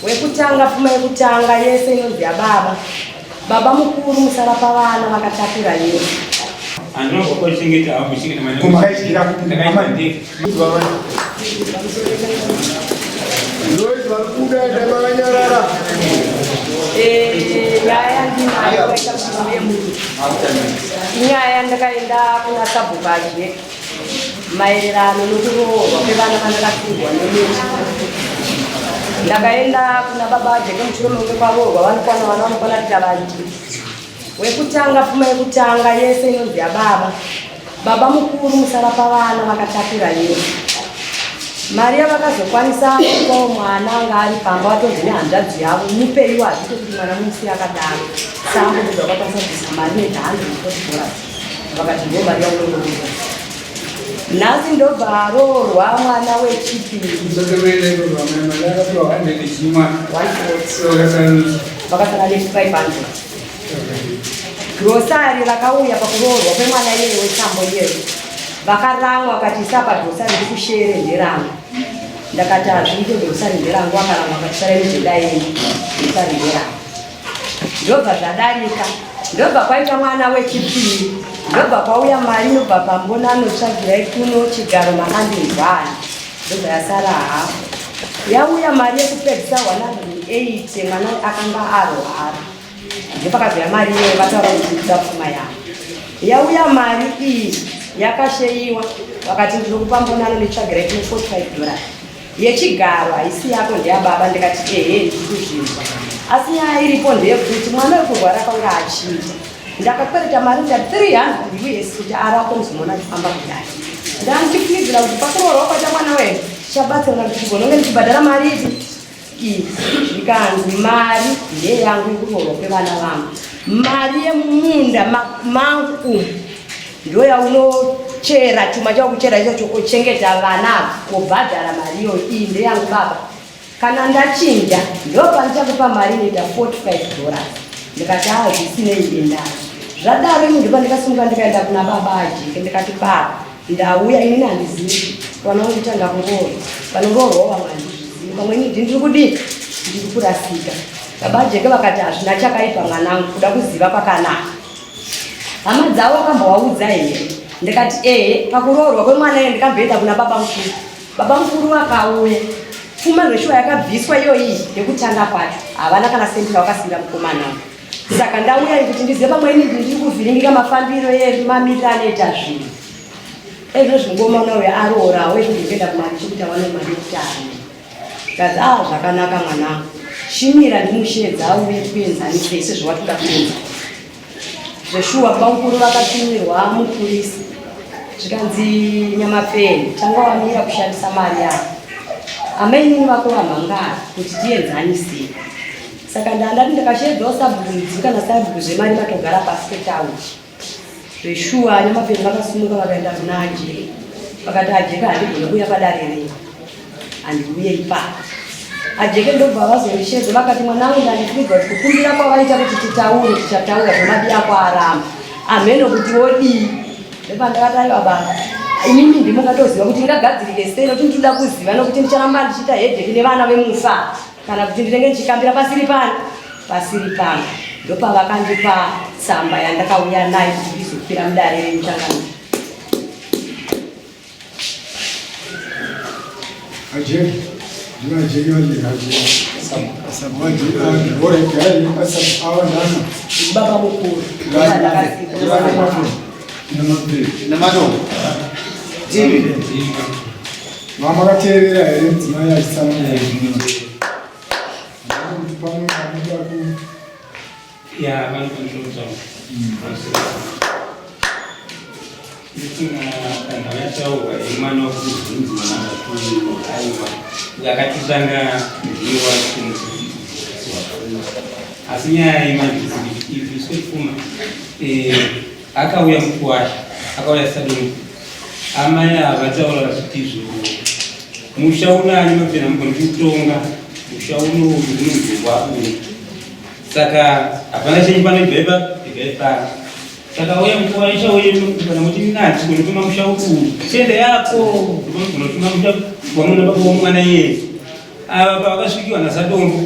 Wekutanga pfuma yekutanga yese inonzi yababa. Baba mukuru musara pavana vakatakura yese. Eh, nyaya yandinayo vaita kuti uye munhu inyaya yandakaenda kuna sabhuku ajeka maererano nokuroorwa kwevana vandakafirwa nemuti ndakaenda kuna baba vajeke mushure mekunge kwaroorwa vanokwana vana vanokwana kuita vaviri wekutanga pfuma yekutanga yese inonzi yababa baba mukuru musara pavana vakatakura yese mari yavakazokwanisa kupawo mwana anga ari pamba vatonzi nehanzvadzi yavo mupeiwo hazvite kuti mwana mumusiya akadaro sambo ndobva vakwanisa kubvisa mari inoita 140 dollars vakati ndo mari yaunongoita nhasi ndobva aroorwa mwana wechipiri vakasara ne 500 grosari rakauya pakuroorwa kwemwana iyeye wesambo iyeyo vakaramwa vakati isa pagrosari ndikushere nderangu ndakati hazviite grosari nderangu akaramwa akati sarai mujenda yenyu grosari nderangu ndobva zvadarika ndobva kwaita mwana wechipiri ndobva kwauya mari inobva pambonano tsvagirai kuno chigaro makandinzwani ndobva yasara hafu yauya mari yekupedzisa 180 mwana akanga arwara ndopakazouya mari iyoyo vataura kuti ndikuda pfuma yangu yauya mari iyi yakasheyiwa vakati ndinokupa mbonano netsvagirai kuno 45 dollars Yechigaro haisi yako ndeyababa ndikati ehe ndiri kuzvinzwa asi nyaya iripo ndeyekuti mwana wekurwara kwanga achiita ndakakwereta mari nda 300 us kuti arapwe muzomuona achifamba kudai ndandichifungidzira kuti pakuroorwa kwacha mwana wedu tichabatsirana kuti tigononge ndichibhadhara mari ipi iyi zvikanzi mari ndeyangu yekuroorwa kwevana vangu mari yemumunda mangu umu ndoyaunochera chuma chakuchera ichocho kuchengeta vana kubhadhara mari iyoyo iyi ndeyangu baba kana ndachinja ndopandichakupa mari inoita 45 dollars ndikati a ah, zvisinei endai zvadaro ini ndopa ndikasimuka ndikaenda kuna baba ajike ndikati baba ndauya inini handizivi vana vangu tanga kuroorwa vanoroorwawo vamwe handizvizivi pamwe ini ndiri kudii ndiri kurasika baba ajeke vakati hazvina chakaipa mwanangu kuda kuziva kwakanaka hama dzavo wakambovaudza here ndikati ehe pakuroorwa kwemwana iye ndikamboenda kuna baba mukuru baba mukuru vakauya pfuma zveshuwa yakabviswa iyoyi yekutanga kwacho havana kana sendi ravakasiira mukomana saka ndauya kuti ndizive pamwe ini ndiri kuvhiringika mafambiro emamiriro anoita zvinhu ezvo zvingomana uyo aroorawo izvo ndikuenda kumari chekuti awane mari yekuti arime Zvikanzi ah zvakanaka mwanangu. Chimira ndimusheedza auye kuenzanise ise zvawatoda kuenza. Zveshuwa bamukuru vakatumirwa mupurisa. Zvikanzi nyamapfeni tanga wamira kushandisa mari yako. Amainini vako vamhangara kuti tienzanisire. Saka ndandati ndakasheedzawo sabhuku mudzi kana sabhuku zvemari matogara pasi petauchi. Zveshuwa Nyamapfeni vakasimuka vakaenda kuna Ajeka vakati Ajeka handigone kuuya padare renyu handiuye ipapo. Ajeke ndobva vazondishedza vakati mwanangu ndandifunga kuti kukumbira kwavaita kuti titaure tichataura zvemadi ako aramba amheno kuti wodii ndopandakati aiwa baba imimi ndimungatoziva kuti ndingagadzirike sei nokuti ndinoda kuziva nokuti ndicharamba ndichiita hedheki nevana vemufa kana kuti ndinenge ndichikambira pasiri pano pasiri pano ndopavakandipa tsamba yandakauya nayo kuti ndizokwira mudare remuchangamire baba mukuru Vamakateerera here mudzimai achitsanangura zvino? Kuti pamwe anoda ku ya vanokontrol kana vataurwa emwana wakunzi mwana wakuru aiwa akatotanga ndiye asi nyaya yemanje ibviswe pfuma eh, akauya mukuwasha akauya sadoni Amai ava vataura vachiti izvo musha unani mapena mugoni kutonga musha uno unonzwa uno saka hapana chenyu pano ibvai pa ibvai pano saka uye mukuwaisha uye kana muti nachi kunotuma musha uku chende yako kunotuma musha wamuna baba womwana iyeye. Ava pavakasvikiwa naSadombo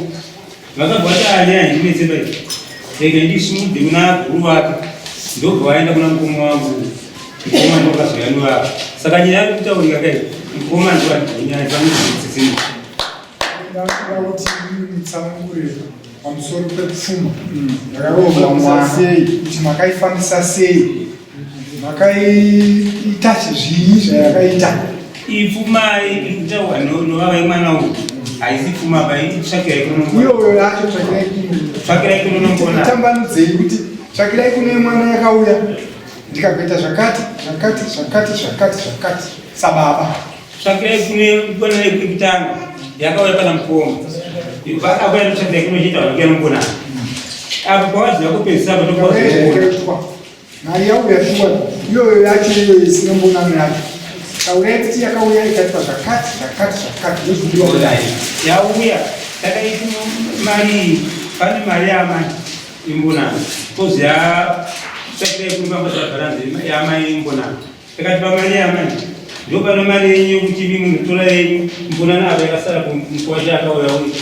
vakabva vati ah, nyaya handinetse pai, rega ndisimudze kuna guru vake, ndobva vaenda kuna mukoma wangu, mukoma ndokazouya novaka. Saka nyaya yari kutaurika kai, mukoma ndoanyaya dzangu. Ndakuda kuti mutsanangure pamusoro pepfuma yakaroorwa mwana sei, kuti makaifambisa sei, makaita zvii zvayakaita. Ipfuma iri kutaurwa novava yemwana uyu haisi pfuma ba, tsvakirai kuno iyoyo yacho, tsvakirai kuno, tsvakirai kuno nombona tambanudzei kuti tsvakirai kune mwana yakauya ndikakuita zvakati zvakati zvakati zvakati zvakati sababa. Tsvakirai kune kwana yekutanga yakauya pana mukoma akauya kutsvakirai kuno chiita vanhu nombona apo pawaziva kupedzisa apo ndopawaziva Mari yauya shuwa iyoyo yacho, iyoyo isina mbonano yacho, taurai kuti yakauya ikaitwa zvakati zvakati zvakati, ndozvodiwa kudai. Yauya takaiti mari, pane mari yamai imbonano, kozi yatsvakirai kune pamba yamai imbonano. Takati pamari yamai ndo pane mari yenyu yekuti imi munotora yenyu mbonano, apa yakasara kumukwasha akauya uyu,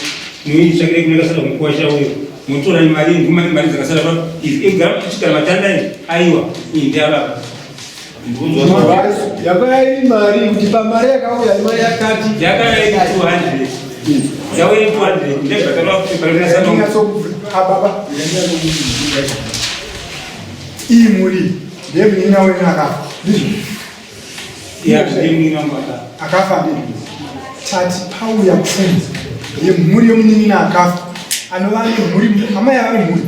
muitsvakire kune yakasara kumukwasha uyu, motora mari yenyu, mari dzakasara ichigara matanda iyi, aiwa, iyi ndeyababa. Yakauya iri mari kuti pamari yakauya mari yakati yakauya iri 200, yauya iri 200 ndezvakareva kuti Baba, iyi mhuri ndeyemunin'ina wenyu akafa, ndizvo? Akafa, ndizvo? Tati pauya pfuma yemhuri yomunin'ina akafa, anova nemhuri, amai ava nemhuri,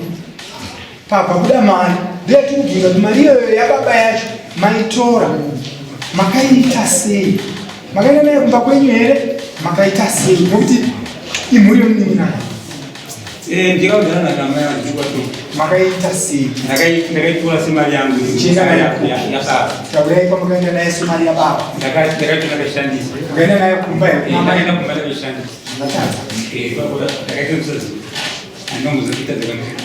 pabva kuda mari, ndeyatikubvunza kuti mari iyoyo yababa yacho maitora makaita sei? Makaenda nayo kumba kwenyu here? Makaita sei? Nokuti imhuri yomunin'ina. Ndikaudana nakamai vangu kwato. Makaita sei? Ndakaitora semari yangu yababa. Taurai kwamakaenda nayo semari yababa. Ndakaitora ndakaishandisa. Makaenda nayo kumba here? Ndakaenda kumba ndakaishandisa. Ndatadza. Ndakaita musodzi. Andongozoita dzakanaka.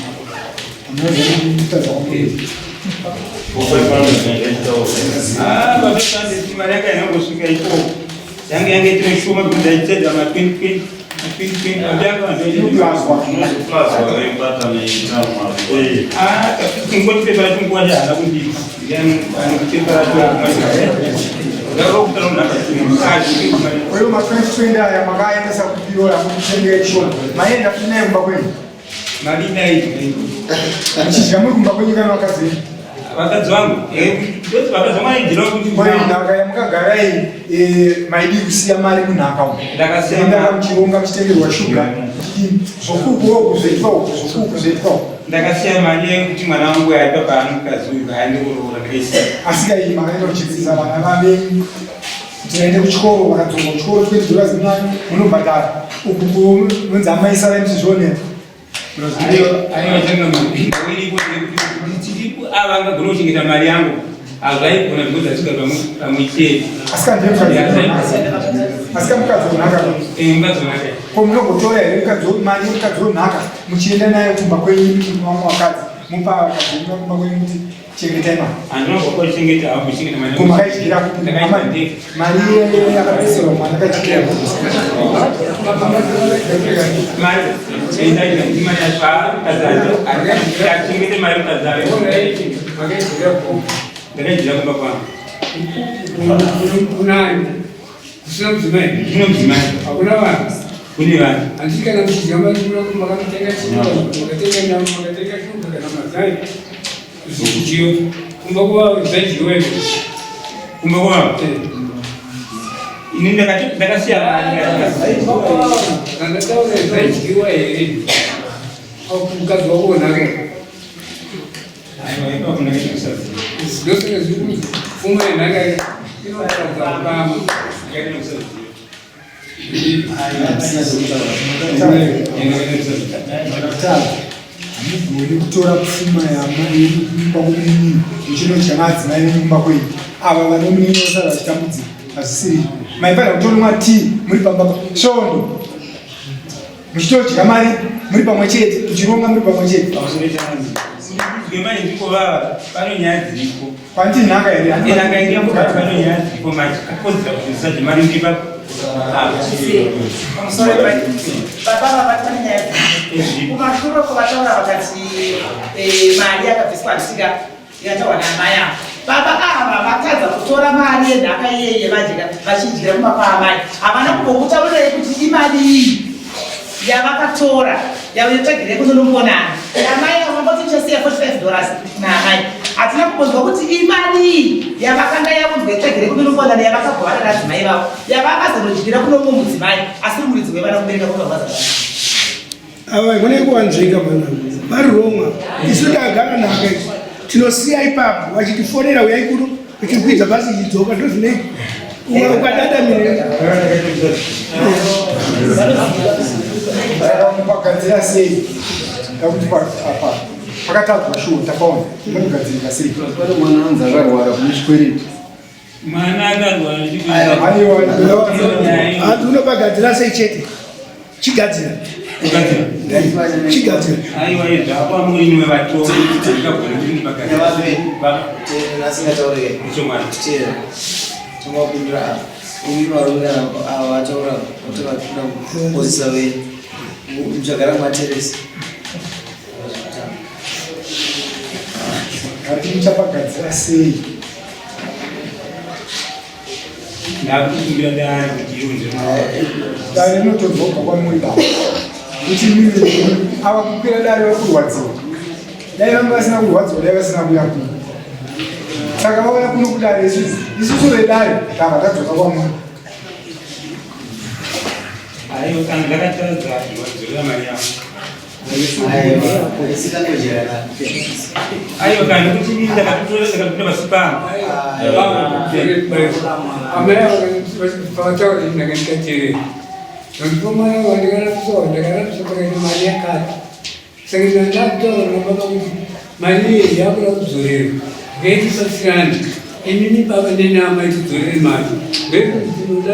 Amunozoita dzakanaka. Ah, baba sande mari yanga inongosvika ikoko. Yange itiri shoma kuti ndaitedza ma 20 20 20. Ah, kungoti pepa racho nguva haana kundipa. Anokuti pepa racho Uyo ma 2020 aya makaendesa kupirora kutengera shoma, maienda futi naye kumba kwenyu? Mari nayi. Muchidya muri kumba kwenyu kana vakadzi venyu? Vakadzi vangu, ndoti vakadzi vangu vaidira kuti Kwai nhaka yamukagara iyi, maidi kusiya mari munhaka umu? Ndakasiya. Ndaka muchironga muchitengerwa shuga, zvokuku uku zvoitwa uku, zvokuku zvoitwa uku. Ndakasiya mari yekuti mwana wangu aipa paano mukadzi uyu aende kuroora, ndakaisiya. Asi kai makaenda kuchidzidza vana vavenyu kuti vaende kuchikoro, vakadzoka kuchikoro, $20 nayo munobhadhara uku kunonzi amai sarai muchizvionera. Ava angagona kuchengeta mari yangu, hazvaigona because achiga pamwe chete. Asika ndiye mukadzi, asika mukadzi wenhaka? Mukadzi wenhaka. Ko munogotora here mukadzi, mari yemukadzi wenhaka, muchienda nayo kumba kwenyu, vamwe vakadzi, mupa vakadzi venyu kumba kwenyu kuti chengetai mari? Handinobva kuchengeta, hakuchengeta mari. Ko makaidyira kupi? Amai, mari yakabetserwa mwana akaidyira kupi? Mari ndaida kuti mari yacho mukadzi achengete mari, mukadzi ave ndakaidyira kumba kwangu. Kunani kusina mudzimai? Kune mudzimai. Hakuna vanhu? Kune vanhu. Handiti kana muchidya mari makatenga chingwa, makatenga nyama, makatenga shuga kana mazai, zvidyiwa kumba kwavo, zvaidyiwa izvo? Kumba kwavo ini ndakasiya mari. Ndandataura, zvaidyiwa here mukadzi wako wenhaka? Aiwa, ipapo ndakaita kusaziva. Ndosaka zviri pfuma yenhaka inoparadza ukama. Ndakaita kusaziva. Hamugoni kutora pfuma yamai yenyu kumba kwomunini muchinodya madzimai venyu kumba kwenyu, ava vane munini vasara vachitambudzika, hazvisiri. Maifanira kutonwa tii muri pamba svondo, muchitodya mari muri pamwe chete, muchironga muri pamwe chete. Dambudziko manje ndiko vava pano nyaya dziriko. Kwanti nhaka here? Nhaka iripo but pano nyaya dziriko manje kakodzera kuti ndisadye mari ndipa. Pamusoro baba vabata nenyaya dziriko. Kumashure uko vataura vakati eh, mari yakabviswa handisika Yataurwa naamai ava. Baba ava vatadza kutora mari yenhaka iyeye vajeka vachidyira kumba kwaamai. Havana kumbokutaurirai kuti imari iyi yavakatora yatsvagirei kunonomonana. Amai ava vamboti chasiya 45 dollars naamai. Hatina kumbonzwa kuti imari iyi yavakanga yaunzwa itsvagirei kunonomonana yavakagovana nadzimai vavo yavakazonodyira kuno mumwe mudzimai asiri muridzi wevana kubereka kunorwadza. Ava kune kuwanzvika mwana vari wrong ava. Isu tagara nhaka isu tinosiya ipapo vachitifonera uyai kuno vachikwidza basi ichidzoka ndozvinoita ukadada mire Pagadzira sei takuti apa pakatadzwa shuwa tapaona panogadzirika sei pane mwana anzi akarwara kune chikwereti Mwana akarwara hanzi unopagadzira sei chete chigadzira chigadzira aiwa izvi apo amuri vatongi ndikagona kuti ndipagadzira asingataurike icho mwana tongapindura apa imi varume ava vataura kuti vakuda kupozisa venyu muchagara mumateresi Ati muchapagadzira sei? Ndakukumbira dare kuti iunze Dare rinotonzwa kubva kwamuri baba. Kuti mimi ava kukwira dare vari kurwadziwa. Dai vanga vasina kurwadziwa dai vasina kuuya kuno. Saka vauya kuno kudare isusu. Isusu vedare tava tadzoka kwamuri. Aiwa kana ndakatadza wadzorera mari yangu. Aiwa kana kuti inini ndakatotora ndakatotora pasi pangu. Amai vataura ini ndanga ndikateerera. Vandipa mwana wandikarapisa wandakarapisa pakati mari yakati. Saka ndakutaura nababa kuti mari iyi yakuda kudzorerwa. Ngaitisatsirane. Inini baba neni amai tidzorere mari. Ndekuti munoda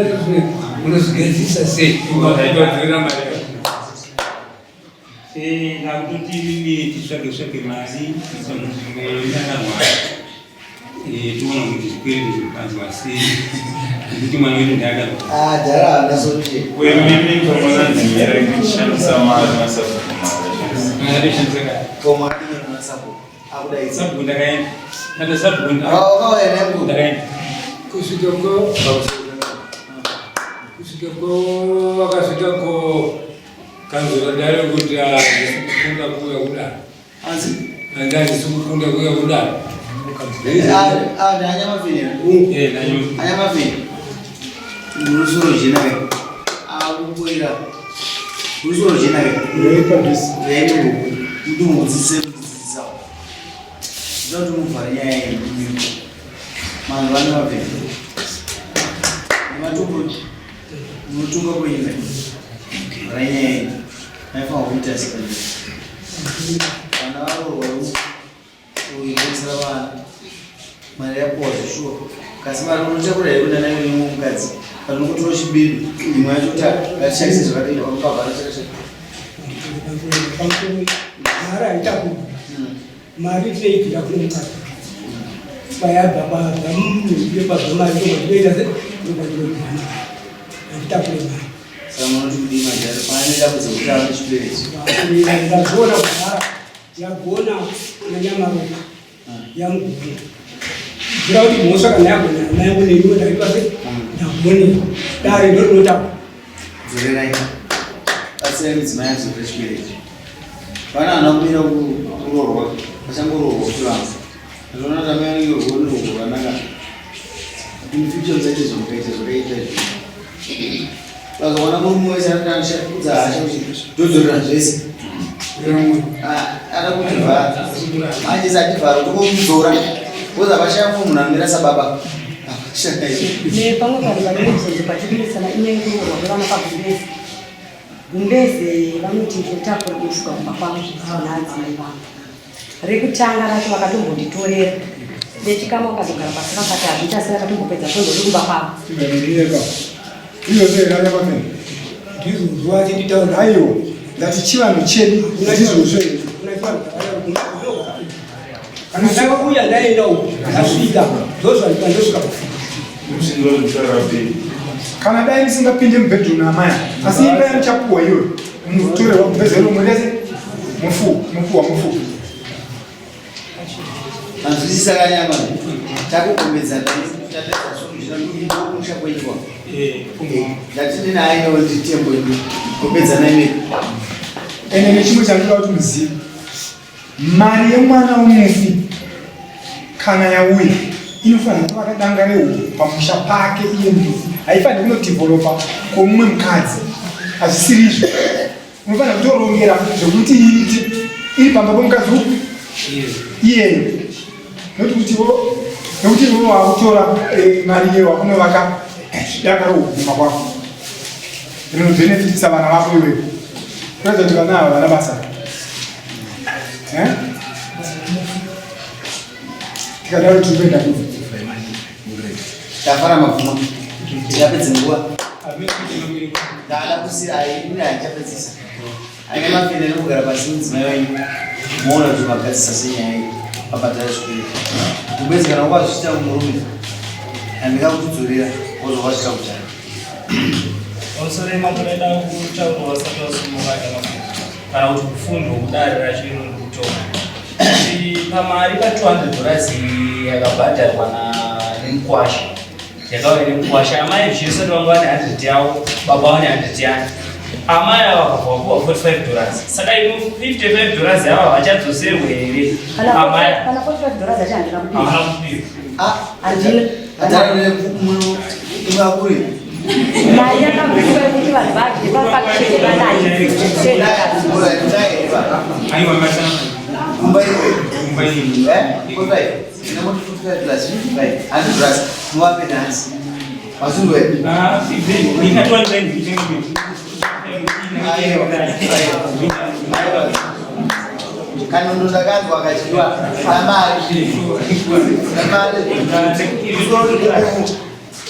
munozvigadzirisa sei? Vadzorera mari yacho. Eh, ndakutoti inini titsvage tsvage mari kuisa munzvimbo yeakarwara. Eh, toona kuti zvikwereti zvinopanzwa sei. Nekuti mwana wedu ndiakarwara. Ah, dhara haana solution. Mwana atoshandisa kare. Koma adini masabhuku. Akudaidza. Sabhuku ndakaenda. Ndati sabhuku Ah, wakauya naye mukuru. ndakaenda. Kusvika ko kusvika ko vakasvika ko kanzura dare kuti handisi kukunda kuuya kudare. Anzi? Handisi kukunda kuuya kudare. Ah, ah, ndanyamafini. Eh, ndanyo. Anyamafini. Rusoro jena ke. Akubuira. Rusoro jena ke. Ndeipadhuze. Ndeipo. Ndumudzise mudzidzisa. Ndoti muvhare nyaya iyi. Vanhu vane mavheni. Nematombo munotunga kwenyika. Vhara nyaya iyi. Maifanira kuita sei. Vana varoorwa uibetsera vana. Mari yapuwa zveshuwa. Kasi mari unotakura here kuenda nayo nemumwe mukadzi. Kana unokutora chibibi imwe yacho kuti ngatishandise zvakadii pamukavhara chakashata. Mari haitakurwi. Mari tinoibvira kune mukadzi. Payabva pabva munhu pabva mari ndokwatinoita se ndokwatinoita mari. Handitakure mari. Saka munoti kudii manje? Pane dambudziko kuti ava nechikwereti. Ndazviona kudhara yagona nanyamaropa yamugona. Kuda kuti mhosva kana yagona hama yangu neniwo ndaitwa se ndagonera. Dare ndorinotakura. Dzorerai. Batsirai mudzimai adzorere chikwereti. Vana havana kumira kuroorwa, vachangoroorwa kuti vanhu. Ndinoona kuti amai vanenge rwuo nerwuo rwakanaka. In future musaite zvamukaita zvakaita izvi. Vakaona murume wese anoda anoshandudza hasha kuti ndodzorera zvese. Ah, ada kutivhara. Manje sativhara tokomudzora. Because havashaya mumwe munhu anomira sababa. Havashaya. Nepamwe pari pane mubvunzo patikunesana inyaya yekuroorwa kwevana pagumbeze. Gumbeze vanoti ndinotakura kunosvika kumba kwangu naadzimai vangu. Rekutanga racho vakatombonditorera. Vechikama vakazogara pasi vakati hazviita asi vakatombopedza svondo riri kumba kwavo. Izvozvo here anyamafeni? Ndizvozvo achinditaura. Aiwa, ndati chivanhu chedu ndizvozvo here? Kuna chivanhu chakadaro kumba. Kana ndakauya ndaenda uku ndasvika ndozvaita ndosvika kufika. Kana dai musingapinde mubedroom naamai asi imba yamuchapuwa iyoyo mutorerwa mubhezero murese mufu mupuwa mufu. Manzwisisa kanyama takugombedza musha kwenyu kwa. Ndati ndinayo nditembo ini gombedza naime. Ende nechimwe chandinoda kuti muzive Mari yemwana wemufi kana yauya inofanira kuvaka danga rehuku pamusha pake iye mufi, haifaniri kunodhivhoropa kwomumwe mukadzi. Hazvisiri izvo, unofanira kutorongera zvekuti iite iri pamba pemukadzi upi iyeyo, noti kuti nokuti iwe wakutora eh, mari iyeyo wakunovaka danga rehuku kumba kwako rinobhenefitisa vana vako iwewe, kuratidza kuti vana ava vana basa. Eh? Tikadaro tiri kuenda kupi? Tafara mabvuma. Tikapedza nguva. Ndada kusiya ini handichapedzisa. Aine mafende anogara pasi mudzimai wenyu. Moona kuti magadzisa senyaya iyi. Pabhadhara zvikwereti. Mubezi kana wakazviita kumurume. Handingakudzorera wozowazviita kudhara. Pamusoro makureda kutaura wasati wasumuka kana kuti kufundwa kudare racho iro rikutonga kuti pamari pa 200 dollars yakabhadharwa nemukwasha yakauya nemukwasha amai zvisati vanga vane 100 yavo baba vane 100 yake amai ava vakabva vapuwa 45 dollars saka ino 55 dollars yava vachadzoserwa here amai kana 45 dollars acho handina kupiwa havana kupiwa Ah, handina mari yakabviswa yekuti vanhu vadye papakisheni vanayo Kanondo ndakanzwa akadyiwa namari namari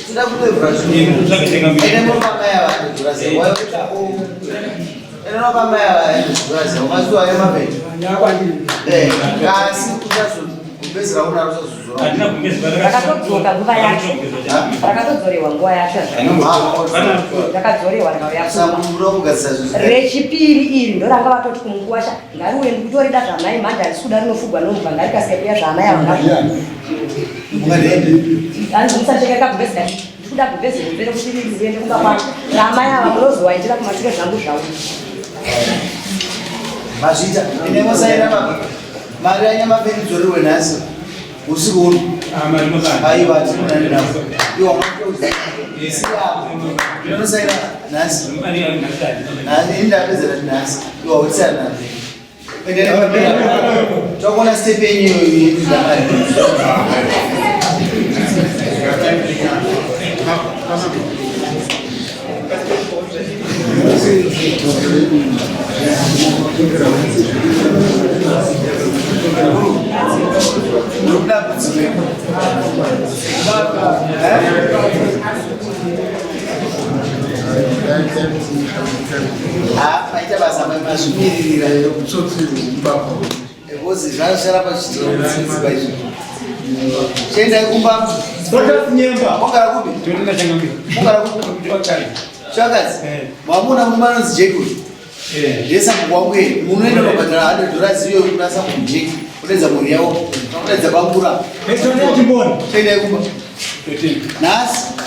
tinoda kulevhura zvinhu mama yavanodhura mama yavanodhura mazuva ayo mapedyo kasi kupedzera unaro rakatodzoka nguva yacho rakatodzorewa nguva yacho rakadzorewa rechipiri iri ndoranga vatoti kumukuwasha ngariuye ndikutorida zvamai manje harisi kuda rinofugwa nomubva ngarikasike kuya zvaamai avo andimusacheka kagumbezi kati ndikuda gumbezi hombe rekuti riende kumba kwangu raamai ava munozowaitira kumashure zvangu zvauya mazvita ine mosaira baba mari yanyamapeni dzoriwe nhasi usiku uno ah, aiwa tinonani navo iwa unosaira nhasi ini ndapedzera nhasi iwa utisana navo tokuona step yenyu yekuda mari. Paita basa mazvimiririra because zvasara pazvitsiba izvi. Chiendai kumba. Mogara kupi? Mogara kupi? Shakazi. Mwamuna murume anonzi Jake uyu. Ndesa wangu yeye. Munoenda kubhadhara 100 dollars iyoyo kuna samu Jake. Unoedza mhuri yavo. Unoedza bambura. Chiendai kumba. Nhasi.